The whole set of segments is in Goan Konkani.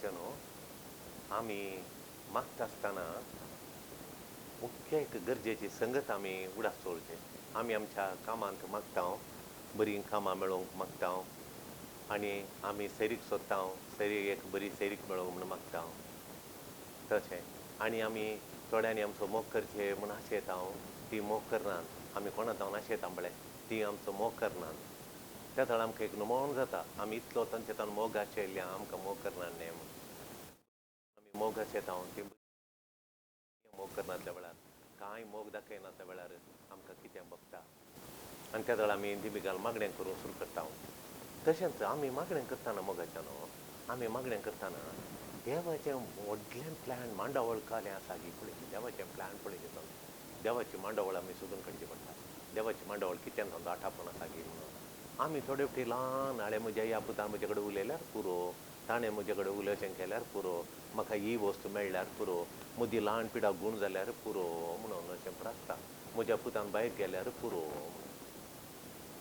मोगाच्यानो आमी मागता आसतना मुख्य एक गरजेची संगत आमी उडास दवरचे. आमी आमच्या कामांत मागता, बरीं कामां मेळोवंक मागता आनी आमी सैरीक सोदता, सैरीक एक बरी सैरीक मेळोवंक म्हूण मागता तशें. आनी आमी थोड्यांनी आमचो मोग करचे म्हूण आशेता, ती मोग करनात. आमी कोणा जावन आशेता पळय, ती आमचो मोग करनात. त्या वेळार आमकां एक नुमोण जाता, आमी इतलो तांचे तान मोग आशिल्ल्या आमकां मोग करना न्हय म्हूण. आमी मोग आशेता, ती मोग करनासल्या वेळार, कांय मोग दाखयनासल्या वेळार आमकां कितें भोगता आनी त्या वेळार आमी दिमिगाल मागणें करूंक सुरू करता. तशेंच आमी मागणें करतना मोगाच्या न्हू, आमी मागणें करतना देवाचें व्हडलें प्लॅन मांडावळ कालें आसा गी पळयची, देवाचें प्लॅन पळयचें जावन देवाची मांडावळ आमी सोदून काडची पडटा. देवाची मांडावळ कितें जावन आठापण आसा गी म्हणून आमी थोडे फावटी ल्हान हाळे म्हज्या ह्या पुतान म्हजे कडेन उलयल्यार पुरो, ताणें म्हजे कडेन उलोवचें केल्यार पुरो, म्हाका ही वस्तू मेळ्ळ्यार पुरो, म्हजी ल्हान पिडाक गूण जाल्यार पुरो म्हणून अशें प्रार्थना. म्हज्या पुतान भायर गेल्यार पुरो म्हणून,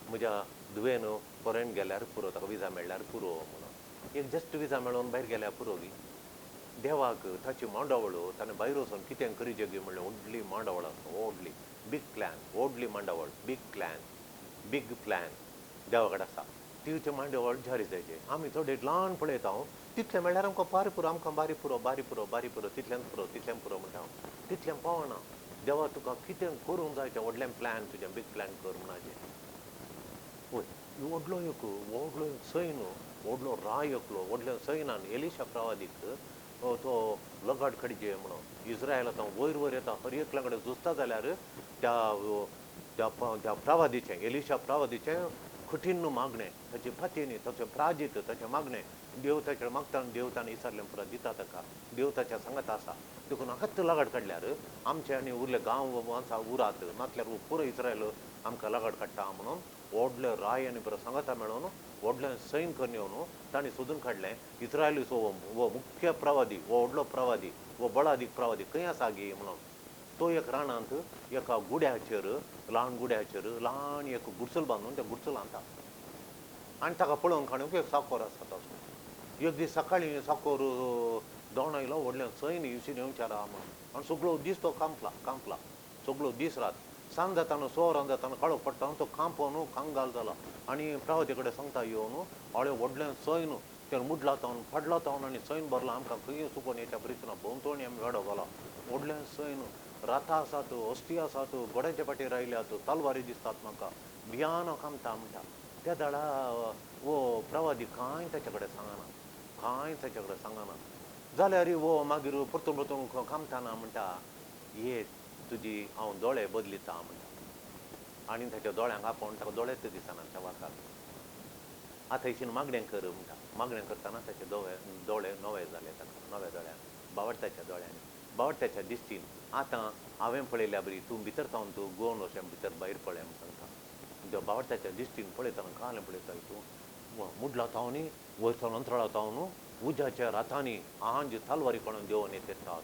म्हज्या धुवेन फॉरेन गेल्यार पुरो, ताका विजा मेळ्ळ्यार पुरो म्हणून. एक जस्ट विजा मेळोवन भायर गेल्यार पुरो गी. देवाक ताची मांडावळ ताणें भायर वचून कितें करीचें गी म्हणलें व्हडली मांडावळ आसा, व्हडली बीग प्लॅन, व्हडली मांडावळ, बीग प्लॅन, बीग प्लॅन देवा कडेन आसा. तिचे मांडावळ जारी जायचे. आमी थोडे ल्हान पळयता, तितलें मेळ्ळ्यार आमकां बारी पुरो, आमकां बारी पुरो, बारी पुरो, बारी पुरो, तितल्यान पुरो, तितल्यान पुरो म्हणटा हांव, तितलें पावना. देवा तुका कितें करूंक जाय तें व्हडलें प्लॅन, तुजें बीग प्लॅन कर म्हणाचें. वय व्हडलो एक व्हडलो एक सैन, व्हडलो राय एकलो व्हडल्या सैनान एलिशा प्रवादीक तो लगाड काडचे म्हणून. इस्रायल आतां वयर वयर येता, हर एकल्या कडेन झुजता जाल्यार त्या त्या त्या प्रवादीचें, एलिशा प्रवादीचें कठीण मागणें, ताचे फातीनी, ताचें प्राजीत, ताचें मागणें देव ताचें मागता आनी देव ताणें विचारलें पुरो दिता ताका, देव ताच्या सांगात आसा. देखून हाकाच लगाड काडल्यार आमचे आनी उरले गांव आसा उरात, नासल्यार पुरो इस्रायल आमकां लगाड काडटा म्हणून व्हडले राय आनी बरो सांगाता मेळोवन व्हडलें सैन करून येवन तांणी सोदून काडलें इस्रायलीचो हो मुख्य प्रवादी, हो व्हडलो प्रवादी, हो बळादीक प्रवादी खंय आसा गी म्हणून. तो एक रानांत एका गुड्याचेर, ल्हान गुड्याचेर ल्हान एक गुडसूल बांदून त्या गुडसुलांत आनी ताका पळोवंक काडूंक एक साकोर आसा ताचो. एक दीस सकाळीं साकोर दोण आयलो, व्हडलें सैन इवशीन येवचें आहा म्हणून, आनी सगळो दीस तो कांपला कांपला सगळो दीस रात. सांज जाताना 1 वरां जाताना काळोख पडटा, तो कांपोवन कांगाल जाला आनी प्रवादी कडेन सांगता येवन, हळे व्हडलें सैन तें मुडला तावन पडला तावन आनी सैन भरला, आमकां खंय चुकोन येच्या बरीच ना, भोंवतणी आमी वेडो घाला. व्हडलें सैन, राता आसात, अस्थी आसात, गोड्यांच्या पाटीर आयल्यात, तलवारी दिसतात म्हाका, भियान कामता म्हणटा. त्या दाडा वो प्रवादी कांय ताचे कडेन सांगना, कांय ताचे कडेन सांगना. जाल्यार वो मागीर परतून परतून कामताना म्हणटा, ये तुजी हांव दोळे बदलिता म्हणटा. आनी ताच्या दोळ्यांक आपोवन ताका दोळेच दिसना त्या वाकाक. आतां हेशीन मागणें कर म्हणटा. मागणें करतना ताचे दोळे नवे जाले ताका, नव्या दोळ्यान, बावडटाच्या दोळ्यांनी, बावडटाच्या दिश्टीन. आतां हांवें पळयल्या बरी तूं भितर जावन तूं गोवन वचून भितर भायर पळय म्हूण सांगता. त्या बावडटाच्या दिश्टीन पळयतना कालें पळयता तूं मुडला तावनी वयर सावन अंतराळा तावन उज्याच्या रातांनी आंज तलवारी कोणून देंवन येतात.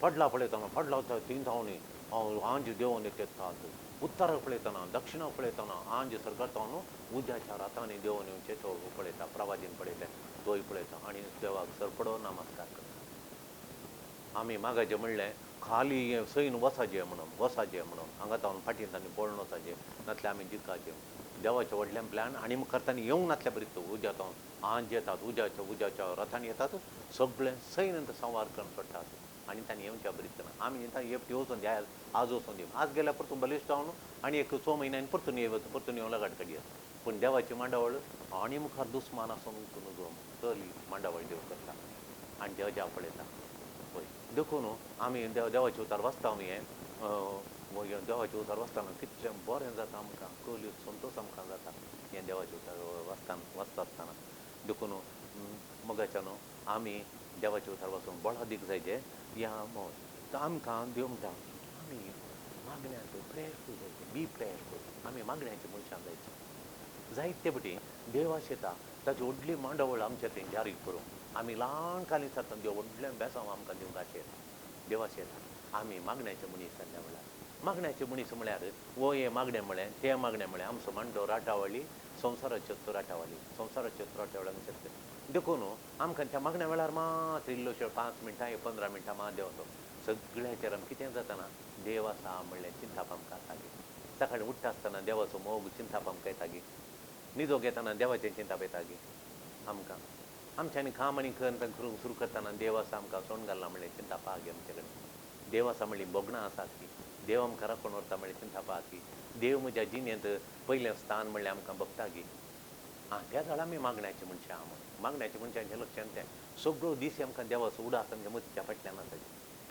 पडला पळयतना पडला तीन तावनी आंज देंवन येतात. उत्तराक पळयतना दक्षिणाक पळयतना आंज सरकार तावन उज्याच्या रातांनी देंवन येवचे तो पळयता, प्रवादीन पळयता, तोय पळयता आनी देवाक सरपडो नमस्कार करता. आमी मागाचें म्हणलें खाली सैन वसाचें म्हणून, वसाचें म्हणून हांगा तावन फाटीन तांणी पळोवन वचाचें, नासल्यार आमी जिखाचें. देवाचें व्हडलें प्लॅन आनी करतना येवंक नासल्या बरी तो उज्या तावन आंज येतात, उज्याच्या उज्याच्या रथांनी येतात, सगळें सैन संवार करून सोडटात आनी तांणी येवच्या बरीच ना. आमी तांणी एकटी वचून दी, आज वचून दी, आज गेल्यार परतून बलिश्ट जावन आनी एक 6 म्हयन्यांनी परतून येवच, परतून येवन लगाड काडयत. पूण देवाची मांडावळ आनी मुखार दुस्मान आसून नजो तरी मांडावळ देव करता आनी देवाच्या पळयता. पळय देखून आमी देवाचे उतार वाचता, आमी हें देवाचे उतार वाचतना कितलें बरें जाता आमकां, कली संतोश आमकां जाता हें देवाचे उतार वाचतना वाचता आसतना. देखून मोगाच्यान आमी देवाचे उतार वाचून बळादीक जायचे. ह्या आमकां देव म्हणटा आमी मागण्यांत प्रेयरफूल जायचे, बी प्रेयरफूल. आमी मागण्याचे मनशां जायचे. जायते फावटी देव आशेता ताची व्हडली मांडावळ आमच्या थंय जारी करूंक. आमी ल्हान काली जाता देव व्हडलें बेसांव आमकां दिवंक आशेता, देव आशेता. आमी मागण्याचे मनीस जाल्ल्या वेळार, मागण्याचे मनीस म्हळ्यार वो हें मागणें म्हळें तें मागणें म्हळें, आमचो मांडो राटावळी संवसाराच्यो राटावळी, संवसाराच्यो राटावळी आमचे देखून आमकां त्या मागण्या वेळार मात्र इल्लोश्यो 5 मिनटां एक 15 मिनटां मात देवाचो सगळ्याचेर आमी कितें जाताना देव आसा म्हणलें चिंताप आमकां आसा गी. सकाळीं उठ्ठा आसतना देवाचो मोग चिंताप आमकां येता गी, निजो घेतना देवाचें चिंताप येता गी आमकां. आमच्यांनी काम आनी करूंक सुरू करतना देव आसा आमकां सोंड घालना म्हणलें चिंताप आहा गी आमचे कडेन. देव आसा म्हणली भोगणां आसात की, देव आमकां राखून व्हरता म्हणलें चिंताप आहा की, देव म्हज्या जिणेंत पयलें स्थान म्हणलें आमकां भोगता गी. आं त्या वेळार आमी मागण्याचे मनशां आहा म्हणून मागण्याचे मनशांचें लक्षण तें सगळो दीस आमकां देवाचो उडास आमच्या मतीच्या फाटल्यान आसा.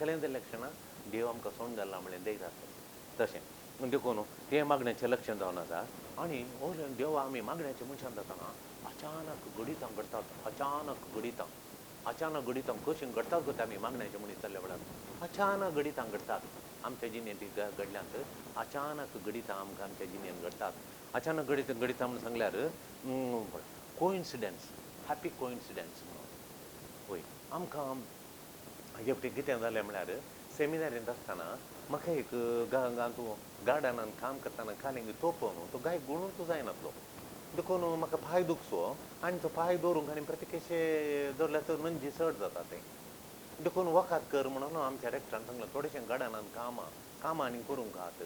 कलें जाल्ल्या लक्षणां देव आमकां सोंड घालना म्हणलें धैर्य आसा तशें. देखून तें मागण्याचें लक्षण जावन आसा. आनी देवा आमी मागण्याचे मनशान जातना अचानक घडितां घडटात, अचानक घडितां, अचानक घडितां कशीं घडटात गो आमी मागण्याचे मनीस जाल्ल्या वेळार अचानक घडितां घडटात आमच्या जिणेंत घडल्यांत. अचानक घडितां आमकां आमच्या जिणेंत घडटात. अचानक घडितां म्हूण सांगल्यार कोइन्सिडन्स, हॅपी कोइन्सिडन्स म्हणून. वय आमकां हे फावटी कितें जालें म्हळ्यार सेमिनारींत आसतना म्हाका एक तूं गार्डनान काम करतना कालिंग तोपोवन तो गाय गुणूच जायनातलो. देखून म्हाका पांय दुखचो आनी तो पांय दवरूंक आनी प्रतिकेशे दवरल्यार तर नंजी चड जाता तें. देखून वखद कर म्हणून आमच्या रेक्टरान सांगलें थोडेशें गार्डनान कामां कामां आनी करूंक आहात,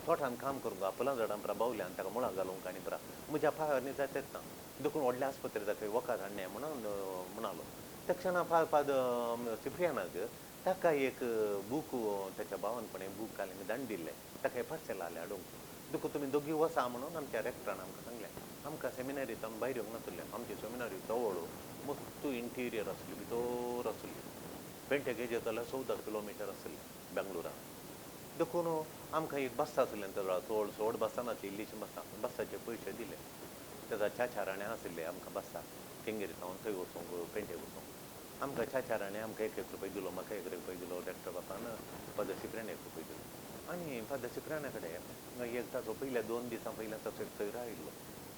तोटान काम करूंक आहा, फुलां झाडां परा बावल्यान ताका मुळां घालूंक आनी परा म्हज्या पांयार न्ही जात येतना. देखून व्हडल्या आस्पत्रे ताका वखद हाडणें म्हणून म्हणालो. त्या क्षणा फाद सिप्रियानाक ताका एक बूक ताच्या भावान कोणें बूक घालें दांड दिल्लें, ताका हें पार्सेल आसलें हाडूंक. देखून तुमी दोगी वचा म्हणून आमच्या रेक्टरान आमकां सांगलें. आमकां सेमिनारींत आमी भायर येवंक नासलें. आमची सेमिनारी जवळ मस्त इंटिरियर आसली, भितर आसली. पेंटे गेजे जाल्यार 14 किलोमिटर आसलें बेंगलोरान. देखून आमकां एक बस आसलें त्या वेळार, चड चड बसां नासली, इल्लीशीं बसां. बसाचे पयशे दिले. तेजा चाचा राणे आशिल्ले आमकां बसाक केंगेरी सावन थंय वचूंक पेंटे वचूंक. आमकां चाचा राणे आमकां 1 1 रुपये दिलो, म्हाका 1 रुपये दिलो, डॉक्टर बापान फादर सिप्रियान 1 रुपये दिलो. आनी फादर सिप्रियाना कडेन एक ताचो पयल्या 2 दिसां पयल्या ताचो एक सोयरो आयिल्लो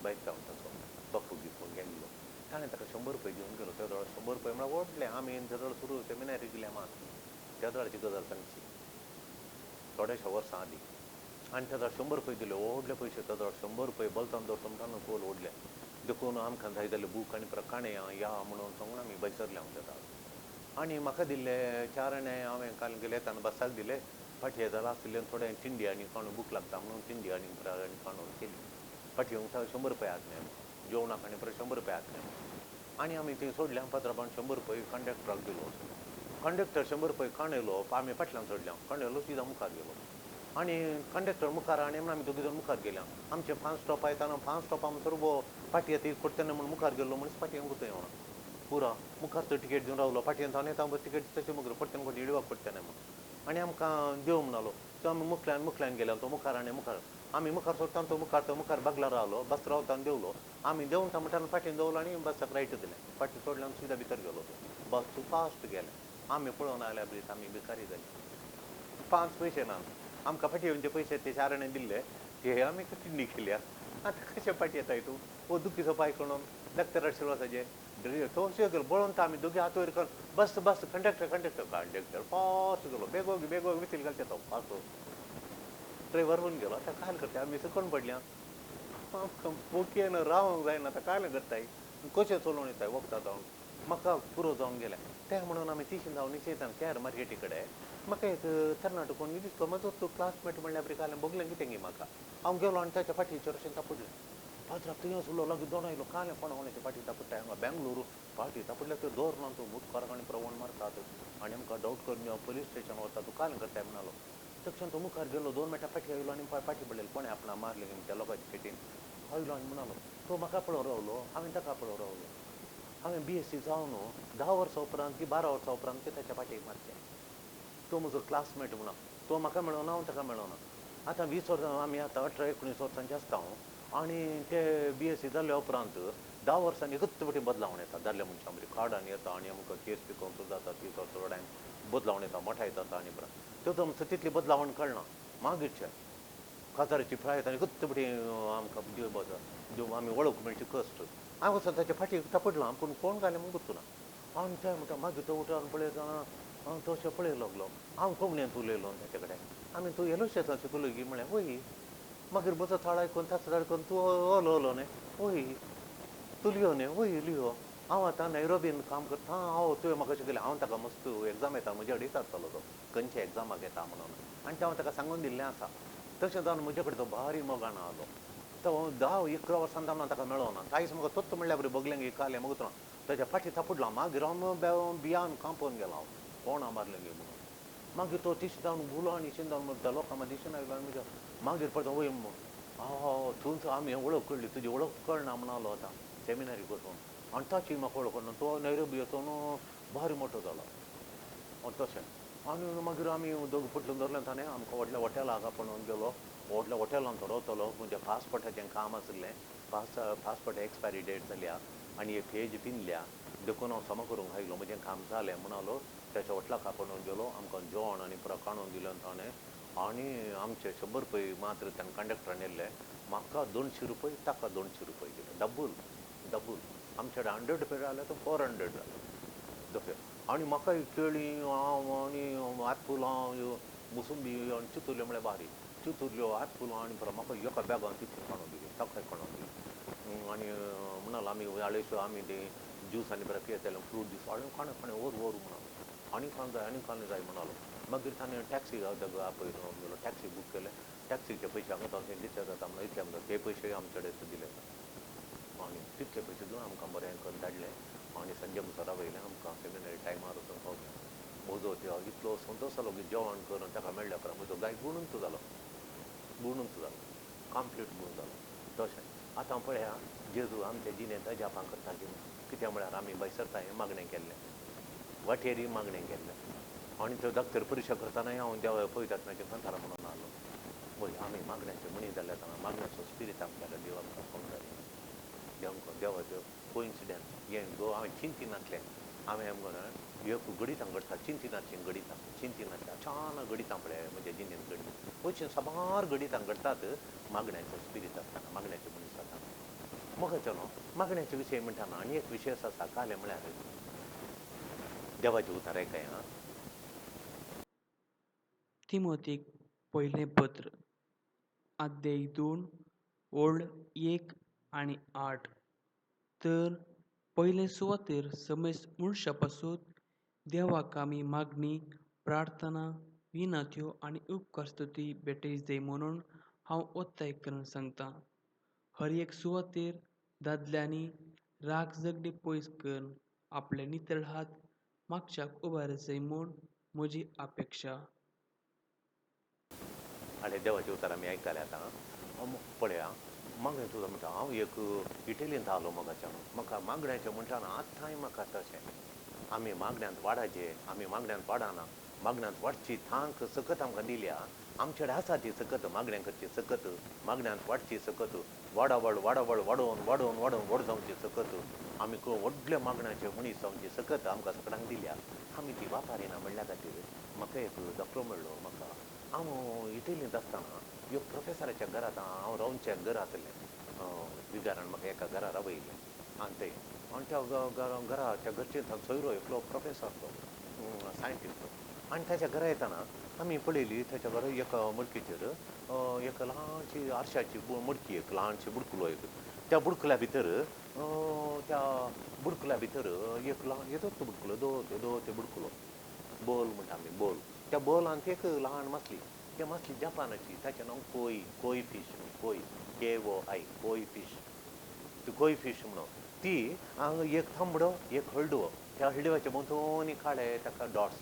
भायर सावन, ताचो बापू कोण गेल्लो. ताणें ताका 100 रुपये दिवन गेलो. त्या वेळार 100 रुपये म्हळ्यार व्हडले. आमी त्या वेळार सुरू सेमिनारी गेले मात त्या वेळाची गजाल सांगची थोड्याशा वर्सां आदीं. आनी त्या वेळार 100 रुपये दिले, व्हडले पयशे. त्या वेळार 100 रुपये बलतान दवरता म्हणटा कोल व्हडले. देखून आमकां जाय जाल्ले बूक आनी काणें या म्हणून सांगून आमी भायर सरले हांव त्या वेळार. आनी म्हाका दिल्ले 4 आणे हांवें काल गेले ताणें बसाक दिले. फाटी जाल्यार आशिल्ले थोडे तिंडी आनी काणू बूक लागता म्हणून तिंडी आनी आनी काणून केली. फाटी येवंक 100 रुपये आसले म्हणून जेवणाक आनी परत 100 रुपये आसले म्हणून. आनी आमी थंय सोडले. पात्राबान 100 रुपये कंडक्टराक दिलो. कंडक्टर 100 रुपये काणयलो. आमी फाटल्यान सोडले. काणयलो सीधा मुखार गेलो. आनी कंडक्टर मुखार आनी म्हणून आमी दोगी जाण मुखार गेल्या. आमचे 5 स्टॉप येताना 5 स्टॉप आमी सर्व फाटी येता कोत्तना म्हूण मुखार गेल्लो मनीस फाटी येवंक येवना पुरा मुखार तो टिकेट दिवन रावलो. फाटी येता येता तिकेट तशें मुखार पडटना कोण इडवाक पडटना म्हणून. आनी आमकां देव म्हणालो. तो आमी मुखल्यान मुखल्यान गेल्या. तो मुखार आनी मुखार आमी मुखार सोडटा तो मुखार तो मुखार बागला रावलो. बस रावता देवलो. आमी देंवता म्हणटा फाटीन देंवलो आनी बसाक रायट दिलें. फाटी सोडल्यान सुद्दां भितर गेलो. तो बस फास्ट गेलें. आमी पळोवन आयल्या ब्रीज आमी भिकारी जाली. 5 पयशे ना आमकां फाटी येवचे पयशे ते 4 आणे दिल्ले ते आमी तिंडी केल्या. आतां कशें फाटी येताय तूं हो दुखीचो पांय करून डॉक्टरा शिरवासाचे तो गेलो बळोन तो आमी दोगी हात वयर करून bus bus conductor conductor conductor fast गेलो. बेगोग बेगोग विसील घालचे तो फास्ट ड्रायव्हर होऊन गेलो. आतां काय करता आमी सकून पडल्या पोकयेन रावंक जायना. आतां काय करताय कशें चलोवन येताय वखदां जावन म्हाका पुरो जावन गेलें. तें म्हणून आमी तिशीन जावन निशेतान केर मार्केटी कडेन म्हाका एक तरणाटो कोण दिसलो म्हजो तो क्लासमेट म्हणल्यार बरी काल भोगलें कितें गी म्हाका. हांव गेलो आनी ताच्या फाटीचेर अशें तापडलें. पात्राक थंय आसलो लागीं दोन आयलो काल कोणा कोणाच्या फाटी तापडटा हांगा बेंगलोर फाटी तापडल्यार त्यो दवर ना तूं मुखार आनी प्रवण मारतात आनी आमकां डावट करून पोलीस स्टेशन वता तूं काल करताय म्हणालो. तक्षण तो मुखार गेलो. 2 मिनटां फाटी आयलो आनी फाटी पडलेलो कोणें आपणा मारलें त्या लोकांच्या खेटीन आयलो आनी म्हणालो. तो म्हाका पळोवन रावलो, हांवें ताका पळोवन रावलो. हांवें BSc जावन 10 वर्सां उपरांत की 12 वर्सां उपरांत की ताच्या फाटीक मारचें. तो म्हजो क्लासमेट म्हणा. तो म्हाका मेळना हांव ताका मेळना. आतां 20 वर्सां आमी आतां 18 19 वर्सांचे आसता हांव. आनी ते BSc जाल्या उपरांत 10 वर्सांनी एकच फावटी बदलावण येता. दादल्या मनशां बरी कार्डान येता आनी आमकां केस पिकोवंक सुरू जाता. 30 वर्सां चडान बदलावण येता, मोठाय जाता आनी बरें त्यो आमकां तितली बदलावण कळना. मागीरचे काजाराची प्राय येता आनी एकच फावटी आमकां देव आमी वळख मेळची कश्ट. हांव वचून ताच्या फाटीक तापडलां पूण कोण घालें म्हूण गुत्तू ना. आनी ते म्हणटा मागीर तो उठून पळयता हांव तो अशें पळय लागलो. हांव कोंकणींत उलयलो ताचे कडेन. आमी तूं येलोशेंच शिकलो गी म्हळें वय. मागीर म्हजो थाळ आयकून ताचो थाळ आयकून तूं ओलो ओलो न्ही वय. तूं लियो न्ही? वय लियो. हांव आतां नैरोबीन काम करता. हांव तुवें म्हाका शिकयलें. हांव ताका मस्त एग्जाम येता म्हजे कडेन विचारतालो तो खंयच्या एग्जामाक येता म्हणून, आनी तें हांव ताका सांगून दिल्लें आसा. तशें जावन म्हजे कडेन तो भारी मोगान आलो. तो 10-11 वर्सां जावन ताका मेळोना. आयज म्हाका तोच म्हणल्यार बरें बगलें गे कालें मगो ताच्या फाटी थापडलो. मागीर हांव बियान कांपोवन गेलो हांव कोणा मारलें गे म्हणून. मागीर तो तिश जावन गुलो आनी इशेन जावन त्या लोकां मदीं इशेन आयलो आनी म्हज्या मागीर परतो वय तूंच आमी वळख कळ्ळी, तुजी वळख कळना म्हणालो आतां सेमिनारीक वचून. आनी ताची म्हाका वळख कळना. तो नैरोबी वचून भारी मोटो जालो तशें. आनी मागीर आमी दोग पुटलून धरलें ताणें आमकां व्हडल्या हॉटेलाक आपोवन गेलो. व्हडल्या हॉटेलान तो रावतालो. म्हज्या पासपोर्टाचें काम आशिल्लें. पासपोर्ट एक्सपायरी डेट जाल्या आनी एक पेज पिनल्या देखून हांव समा करूंक आयलो. म्हजें काम जालें म्हणालो. ताच्या हॉटेलाक आपोवन गेलो. आमकां जेवण आनी पुरो काडून दिलें ताणें. आनी आमचे 100 रुपये मात्र ताणें कंडक्टरान येयल्ले. म्हाका 200 रुपये, ताका 200 रुपये दिले. Double double. आमचे कडेन 100 रुपये जाले तो 400 जाले तशें. आनी म्हाका केळीं हांव आनी आतफुलां मोसंबी आनी चितुरल्यो म्हळ्यार बारीक चितुरल्यो आतफुलां आनी परत म्हाका एका बॅगान तितली काडून दिली, ताकाय काडून दिली. आनी म्हणालो आमी आळेश्यो आमी ते ज्यूस आनी बरें पियेताले फ्रूट ज्यूस आनी खाणें खाणें व्हर व्हर म्हणालो. आनी खाण जाय आनी खाण जाय म्हणालो. मागीर ताणें टॅक्सी आपयलो. टॅक्सी बूक केलें. टॅक्सीचे पयशे हांगा थंय दिसले जाता म्हणून इतले म्हणटा ते पयशे आमचे कडेन दिले. आनी तितले पयशे दिवन आमकां बरें करून धाडलें. आनी सांजे मुसरा वयलें आमकां सेमिनरी टायमार वचून पावलें. म्हजो त्यो इतलो संतोश जालो की जेवण करून ताका मेळ्ळ्या उपरांत म्हजो गाय गुणूच जालो, गुणूच जालो, कंप्लीट गुण जालो. तशें आतां पळया जेजू आमच्या जिणेंत अजापां करता की कित्याक म्हळ्यार आमी भायसरता हें मागणें केल्लें, वाटेरय मागणें केल्लें. आनी त्यो डॉक्टर परिक्षा करतनाय हांव देवा पवित्र आत्म्याचें कांतारां म्हणून आलो. वय आमी मागण्याचे मनीस जाल्ले आसतना मागण्याचो स्पिरीत आमच्या देव आमकां कोण जाय देव देवाच्यो कोइन्सिडन्स हें गो हांवें चिंतिनातलें. हांवें आमकां एक गणितां घडटा चिंतिनातलीं गणितां चिंतिनातलीं अचानक गणितां पळय म्हज्या जिणेंत घडलीं. अशीं साबार गणितां घडटात मागण्याचो स्पिरीत आसतना, मागण्याचे मनीस आसतना. मगाचो न्हू मागण्याचे विशय म्हणटाना आनी एक विशय आसा कालें म्हळ्यार देवाचें उतर आयकया. तिमोतीक पयलें पत्र अध्याय 2 ओळ 1 आनी 8. तर पयले सुवातेर समेस्त मनशा पासून देवाक आमी मागणी, प्रार्थना, विनंत्यो आनी उपकार स्तुती भेटय जाय म्हणून हांव ओत्ताय करून सांगता. हर एक सुवातेर दादल्यांनी राग झगडी पयस करून आपले नितळ हात मागच्याक उबार जाय म्हूण म्हजी अपेक्षा. आनी देवाचे उतर आमी आयकले आतां. पळया मागणें तुजो म्हणटा हांव एक इटलींत आलो मगाच्यान. म्हाका मागण्याचें म्हणटा आतांय म्हाका तशें आमी मागण्यांत वाडाचे, आमी मागण्यांत वाडना. मागण्यांत वाडची तांक सकत आमकां दिल्या. आमचे कडेन आसा ती सकत, मागण्या करची सकत, मागण्यांत वाडची सकत, वाडावळ वाडावळ वाडोवन वाडोवन वाडोवन व्हड जावची सकत, आमी व्हडल्या मागण्याचे मनीस जावची सकत आमकां सगळ्यांक दिल्या. आमी ती वापरिना म्हणल्या खातीर म्हाका एक धक्को मेळ्ळो. म्हाका हांव इटलींत आसतना एक प्रोफेसराच्या घरांत हांव रावचें घर आसलें. विगारान म्हाका एका घरा रावयलें. आनी थंय आनी त्या घरा त्या घरचे सोयरो एकलो प्रोफेसर तो सायंटिस्ट तो. आनी ताच्या घरा येतना आमी पळयली ताच्या घरा एका मडकीचेर एक ल्हानशी आरशाची मडकी, एक ल्हानशी बुडकुलो एक. त्या बुडकुल्या भितर त्या बुडकुल्या भितर एक ल्हान येतोच तो बुडकुलो, दो ते बुडकुलो बोल म्हणटा आमी बोल. त्या बोलांत एक ल्हान मासली. त्या मासली जपानाची. ताचें नांव कोय, कोय फीश, कोय KOI, कोय फीश. ती कोय फीश म्हणून ती हांगा एक तांबडो एक हळडुवो. त्या हळडुव्याच्या भोंवतणी काळे ताका डॉट्स,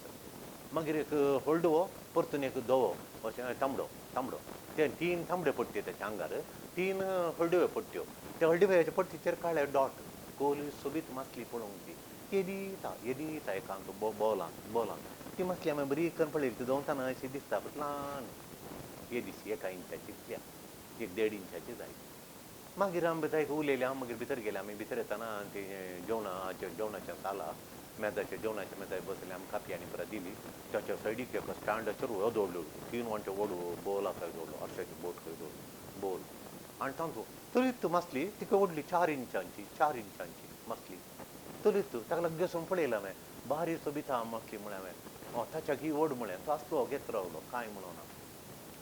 मागीर एक हळडुवो परतून एक धवो अशें तांबडो तांबडो. ते 3 तांबडे पट्ट्यो ताच्या आंगार, 3 हळडुव्यो पट्ट्यो. त्या हळडुव्याच्या पट्टीचेर काळे डॉट. कोली सोबीत मासली पळोवंक ती येदी येदी एकांत बोलांत बोलांत ती मासली हांवें बरी करून पळयली. ती दोवताना अशी दिसता बट ल्हान येदीशी 1 इंचाची इतल्या, 1-1.5 इंचाची जाय. मागीर आमी ताका उलयले. हांव मागीर भितर गेले. आमी भितर येतना ती जेवणाच्या साला मेजाच्या जेवणाच्या मेजार बसले. आमी कापी आनी परत दिली. ताच्या सायडीक एका स्टँडाचेर हो दवरलो 3 वांटे व्हड बोल आसा दवरलो, आरशाची बोट खंय दवरलो बोल. आनी तातूंत तरीत मासली तिका व्हडली 4 इंचांची, 4 इंचांची मासली तरीत ताका लागीं पळयलें हांवें. बारी सोबीत आहा मासली म्हळें हांवें. ताच्या ही व्हड म्हळें. तो आसलो घेत रावलो कांय म्हणूना.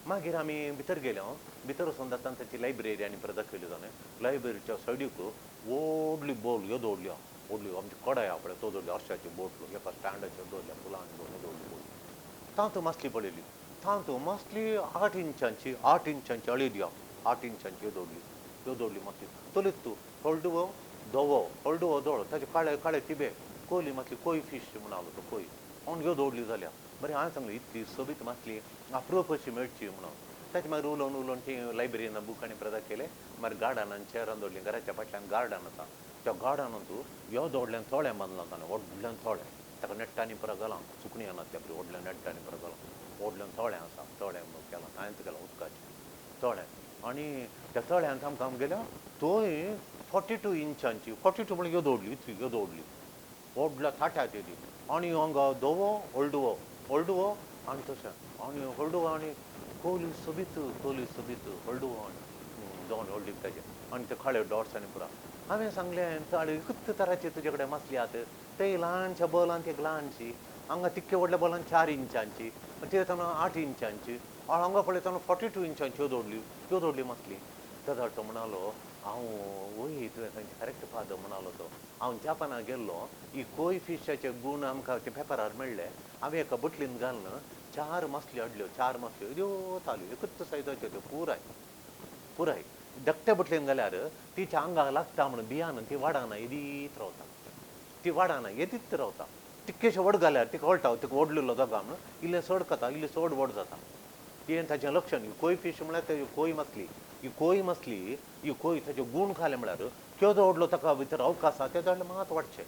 मागीर आमी भितर गेले. भितर वचून जाता ताची लायब्ररी आनी परत दाखयली जाणें. लायब्ररीच्या सायडीक व्हडली बोल येदो व्हडली व्हडली आमची कडाय आहा पळय तो दवरली, आरशाची बोटलो एका स्टँडाचेर दवरल्या, फुलां दोन दवरली बोल. तातूंत मासली पळयली, तातूंत मासली 8 इंचांची, 8 इंचांची अळेदी आहा, 8 इंचांची येदो व्हडली मासली. तोलीत तूं हळडुवो धवो, हळडुवो दोळो, ताचे काळे काळे तिबे, कोली मासली, कोय फीश म्हणालो तो कोय, आनी येदो व्हडली जाल्या. बरें हांवें सांगलें इतली सोबीत मासली अप्रूप अशी मेळची म्हणून. ताचे मागीर उलोवन उलोवन ती लायब्ररीन बूक आनी प्रदा केले. मागीर गार्डनान चेरान दवरलीं, घराच्या फाटल्यान गार्डन आसा, त्या गार्डनांत येदो व्हडल्यान तळें बांदलां ताणें, व्हडल्यान तळें, ताका नेट्टांनी परत घालां, सुकणीं येनातल्या बरी, व्हडल्या नेट्टांनी परत घालां, व्हडल्यान तळें आसा, तळें केलां ताणेंच केलां उदकाचें तळें. आनी त्या तळ्यांत आमकां आमगेल्या थंय 42 इंचांची, 42 म्हणल्यार येदो व्हडली, इतली येदो व्हडली व्हडल्या थाट्यात येदी. आनी हांगा धवो हळडुवो, हळडुवो आनी तशें, आनी हळडुवो आनी कोली सोबीत, कोली सोबीत हळडुवो आनी दोन व्हडली ताजे, आनी ते काळे डॉट्स आनी पुरा. हांवें सांगलें एकूच तराचे तुजे कडेन मासली आहात, ते ल्हानशा बॉलान एक ल्हानशी, हांगा तितके व्हडल्या बॉलान 4 इंचांची, ते ताणें 8 इंचांची, आनी हांगा पळयतना 42 इंचांची येदो व्हडली, येदो व्हडली मासली. तेदो तो म्हणालो हांव वय तुवें सांगचें करेक्ट फादर म्हणालो तो, हांव जपानाक गेल्लो, ही कोय फिशाचे गूण आमकां ते पेपरार मेळ्ळे, हांवें एका बोटलीन घालून 4 मासल्यो हाडल्यो, 4 मासल्यो येद्यो ताल्यो, एकूच सायजाच्यो त्यो पुराय पुराय. धाकट्या बोटलीन घाल्यार तिच्या आंगाक लागता म्हणून भियान ती वाडाना येदीत रावता, ती वाडाना येदीत रावता. तितकेशें व्हड घाल्यार तिका कळटा तिका व्हडलेलो जागा म्हणून इल्लें चड खाता, इल्लें चड व्हड जाता. तिणें ताचें लक्ष न्ही, कोय फीश म्हळ्यार तेजी कोय मासली, ही कोय मासली, ही कोय ताचे गूण खाले म्हळ्यार केदो व्हडलो ताका भितर अवकाश आसा तेदो व्हडलें मात वाडचें,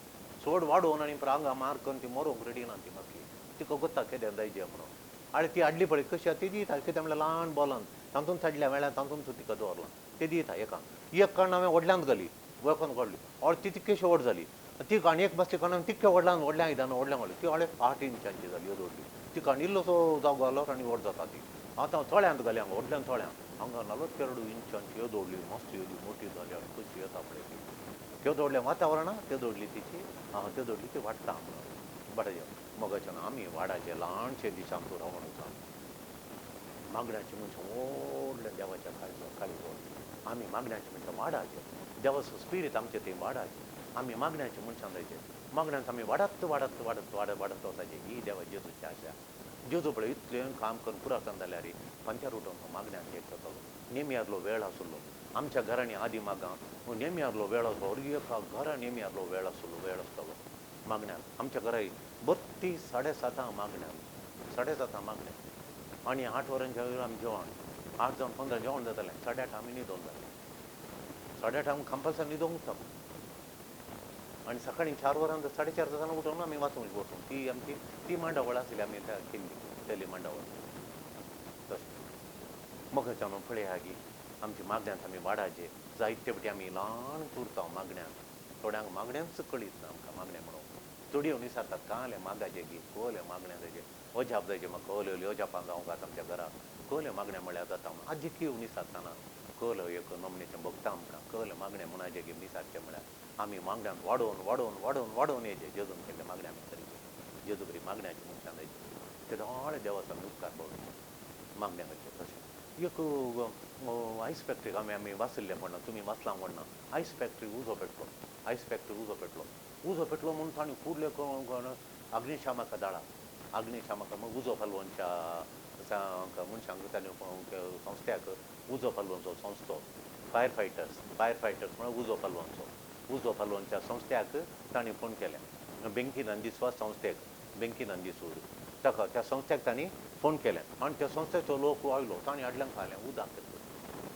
चड वाडोवन आनी आंगा मार करून ती मरोंक रेडी ना ती मासली, तिका गोत्ता केदें जायजे म्हणून. आनी ती हाडली पळय कशी आसा ती दिता, कितें म्हळ्यार ल्हान बॉलान तातूंत हाडल्या मेळ्ळ्या तातूंत तिका दवरलां, ती दिता एकान एक काण हांवें व्हडल्यांत घाली, वळखून काडली, आनी ती तितकेशी व्हड जाली. ती काण एक मासली काण हांवें तितक्या व्हडल्यान व्हडल्या आयदनां व्हडल्यान घाली, ती हाडले 8 इंचांची जाली येदो व्हडली. ती काण इल्लोसो जागो घालो आनी व्हड जाता ती. आतां तळ्यांत घाली हांगा व्हडल्यान तळ्यांत, हांगा 42 इंचांची येदो व्हडली मस्त येदी मोटी जाली आनी कशी येता पळय ती, केदो व्हडलें वातावरण, केदो व्हडली तिची केदो व्हडली ती वाडटा म्हणून. बरें मगाच्यान आमी वाडाचे ल्हानशे दिसांत रावण वता, मागण्याचे मनशां व्हडल्या देवाच्या काळीज व्हडलें, आमी मागण्याचे मनशां वाडाचे, देवाचो स्पिरीत आमचे थंय वाडाचे, आमी मागण्याचे मनशां जायचे, मागण्यांत आमी वाडत वाडत वाडत वाडत वाडत वचायचे. ही देवा जेजूची आशा. जेजू पळय इतलें काम करून पुरातन जाल्यार पंचार उठोवन तो मागण्यांत एक जातालो. नेमयारलो वेळ आसलो आमच्या घरांनी आदी मागां नेमयारलो वेळ आसलो, एका घरा नेमयारलो वेळ आसलो, वेळ आसतालो मागण्यांत. आमच्या घरा बत्ती 7:30 मागण्यांत, 7:30 मागण्यांत, आनी 8 वरांच्या वयर आमी जेवण, 8 जावन 15 जेवण जातालें, 8:30 आमी न्हिदोन जालें, 8:30 आमी कंपल्सरी न्हिदोंक जाता. आनी सकाळीं 4 वरां 4:30 जातना उठोवन आमी वाचूंक बसूं. ती आमची ती मांडावळ आसली आमी केल्ली केल्ली मांडावळ. तशें मगाच्यान पळया गी आमच्या मागण्यांत आमी वाडाचे जायते फावटी आमी ल्हान उरता मागण्यांत, थोड्यांक मागण्यांच कळीत ना आमकां मागणें म्हणून. थोडी येवन विचारतात कालें मागाचें गी, कोलें मागणें जायचें, अजाप जायचें म्हाका, ओले ओले अजापां जावंक आतां आमच्या घरा कोलें मागणें म्हळ्यार जाता म्हणून. आजी की येवन विचारतना कलो एक नमनेचें भोगता आमकां, कलें मागणें म्हणाचें गी विचारचें म्हळ्यार आमी मागण्यांत वाडोवन वाडोवन वाडोवन वाडोवन येयचे. जेजून केल्ले मागणें आमी करीचे, जेजू बरी मागण्याची मनशां जायची, ते दोळे देवाचो आमी उपकार पडलो मागण्या करचें. तशें एक आयस फॅक्टरीक आमी आमी वाचिल्लें म्हणना, तुमी वाचलां म्हणना, आयस फॅक्टरीक उजो पेटलो, आयस फॅक्टरीक उजो पेटलो, उजो पेटलो म्हणून तांणी कुर्ले अग्निशामक दळा, अग्निशामक मग उजो पालोवच्या मनशांक तांणी संस्थ्याक उजो पालोवचो संस्थो, फायर फायटर्स, फायर फायटर्स म्हळ्यार उजो पालोवचो, उजो पालोवच्या संस्थ्याक तांणी फोन केलें, बेंकी नंदीस्वा संस्थेक, बेंकी नंदीसूर ताका त्या संस्थ्याक तांणी फोन केलें. आनी त्या संस्थेचो लोक आयलो, तांणी हाडल्यान खालें उदक,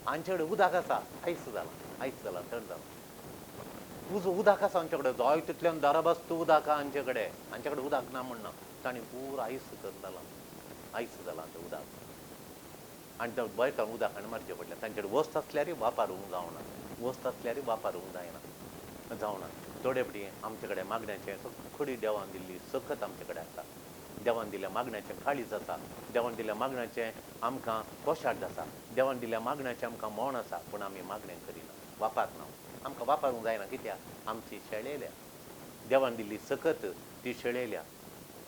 आमचे कडेन उदक आसा, आयस जालां, आयस जालां, थंड जालां, उजो उदक आसा आमचे कडेन, जाय तितल्यान दाराबास्तू उदक आहा आमचे कडेन, आमचे कडेन उदक ना म्हणना, तांणी पुरो आयस करून जालां, आयस जालां तें उदक. आनी ते भायर काडून उदक हाणें मारचें पडलें. तांचे कडेन वस्त आसल्यार वापरूंक जावना, वस्त आसल्यार वापरूंक जायना, जावना. थोडे फावटी आमचे कडेन मागण्याचें सगळी देवान दिल्ली सकत आमचे कडेन आसा, देवान दिल्ल्या मागण्याचें काळीज आसा, देवान दिल्ल्या मागण्याचें आमकां कोशार्द आसा, देवान दिल्ल्या मागण्याचें आमकां मोण आसा, पूण आमी मागणें करिना, वापरना, आमकां वापरूंक जायना. कित्याक आमची शेळेल्या देवान दिल्ली सकत ती शेळेल्या.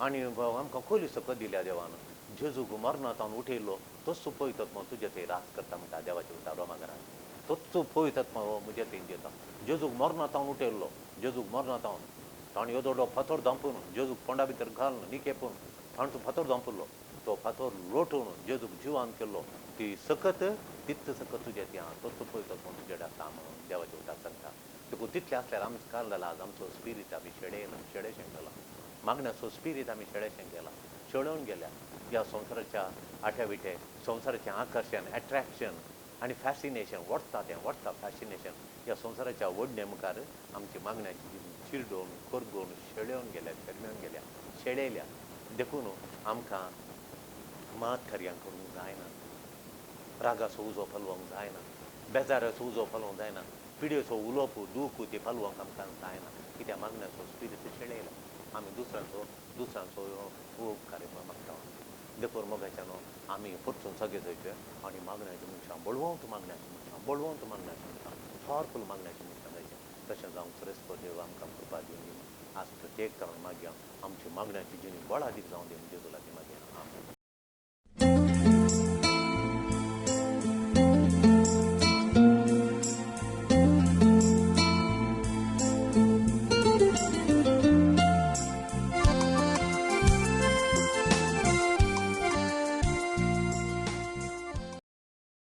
आनी आमकां खोली सकत दिल्या देवान, जेजूक मरणांत उठयलो तोच पवित्र आत्मो तुजे थंय राज करता म्हणटा देवाचे उतार रोमा घरांत. तोच पवित्र आत्मो म्हजे थंय दिता. जेजूक मरणांत उठयल्लो, जेजूक मरणांत ताणें येदो फातोर धांपून जेजूक फोंडा भितर घालून निकेपून ताणें तो फातोर धांपुल्लो, तो फातोर लोटून जेजूक जिवान केल्लो. ती सकत तित सकत तुजे ती आहा, तोच पवित्र आत्मो तुजे आसा म्हणून देवाचे उतार सांगता. देखून तितलें आसल्यार आमचें कारण जालां आज आमचो स्पिरीत आमी शेळयला, शेळेशें केला. मागण्याचो स्पिरीत आमी शेळेशें केला, शेळोवन गेल्या. ह्या संवसाराच्या आठ्या विठे संवसाराचें आकर्शण, एट्रॅक्शन आनी फॅसिनेशन वडटा, तें वडटा फॅसिनेशन. ह्या संवसाराच्या ओडणे मुखार आमची मागण्याची जिणी चिरडोवन करगोवन शेळेवन गेल्या, शेरमेवन गेल्या, शेळयल्या. देखून आमकां मात कार्यां करूंक जायना, रागाचो उजो पालोवंक जायना, बेजाराचो उजो पालोवंक जायना, पिड्योचो उलोवप दूख ती पालोवंक आमकां जायना. कित्याक मागण्याचो स्पिरीत शेळयला. आमी दुसऱ्यांचो दुसऱ्यांचो उपकार मागता. देखून मोगाच्यान आमी परतून सगळे जायचे आनी मागण्याची मनशां बळवंत, मागण्याची मनशां बळवंत, मागण्याची मनशां पावरफूल मागण्याची मनशां जायचें. तशें जावंक सरस्पत देव आमकां कृपा दिवन दी. आज प्रत्येक तरान मागया आमची मागण्याची जिणी बळादीक जावं दी. जेजू लागीं मागया. आमेन.